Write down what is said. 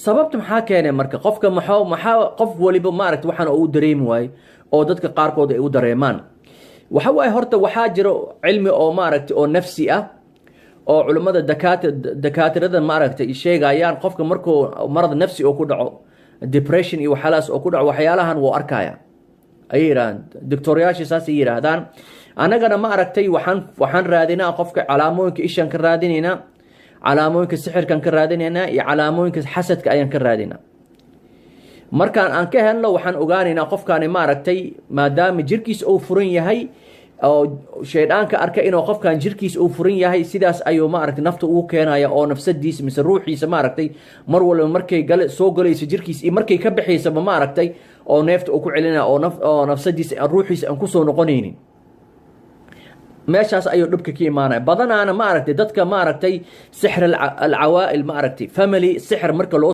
Sababta maxaa keenay marka qofka maxaa qof waliba, maaragtay, waxaan uu dareemi waayo oo dadka qaarkood ay u dareemaan? Waxa waaye, horta waxaa jiro cilmi oo, maaragtay, oo nafsi ah oo culimmada dakaatirada, maaragtay, sheegayaan. Qofka markuu marad nafsi oo ku dhaco, depression iyo waxyaalahaas oo ku dhaco, waxyaalahan wuu arkaya, ayay yidhahdaan doctoryaasha, saasay yidhaahdaan. Annagana, ma aragtay, waxaan raadinaa qofka calaamooyinka ishaan ka raadinaynaa, calaamooyinka sixirkan ka raadinaynaa iyo calaamooyinka xasadka ayaan ka raadinaa. Markaan aan ka helno, waxaan ogaanaynaa qofkaani, maaragtay, maadaama jirkiis uu furan yahay oo shayddaanka arka inuu qofkan jirkiis uu furan yahay, sidaas ayuu, maaragtay, nafta ugu keenaya oo nafsadiisa mise ruuxiisa, maaragtay, mar walba markay soo galayso jirkiis iyo markay ka baxaysaba, maaragtay, oo neefta uu ku celinaya oo oo nafsadiisa, ruuxiisa aan kusoo noqonaynin, meeshaas ayuu dhibka ka imaanaya. Badanaana, maaragtay, dadka, maaragtay, sixr alcawaa'il, maaragtay, family sixir marka loo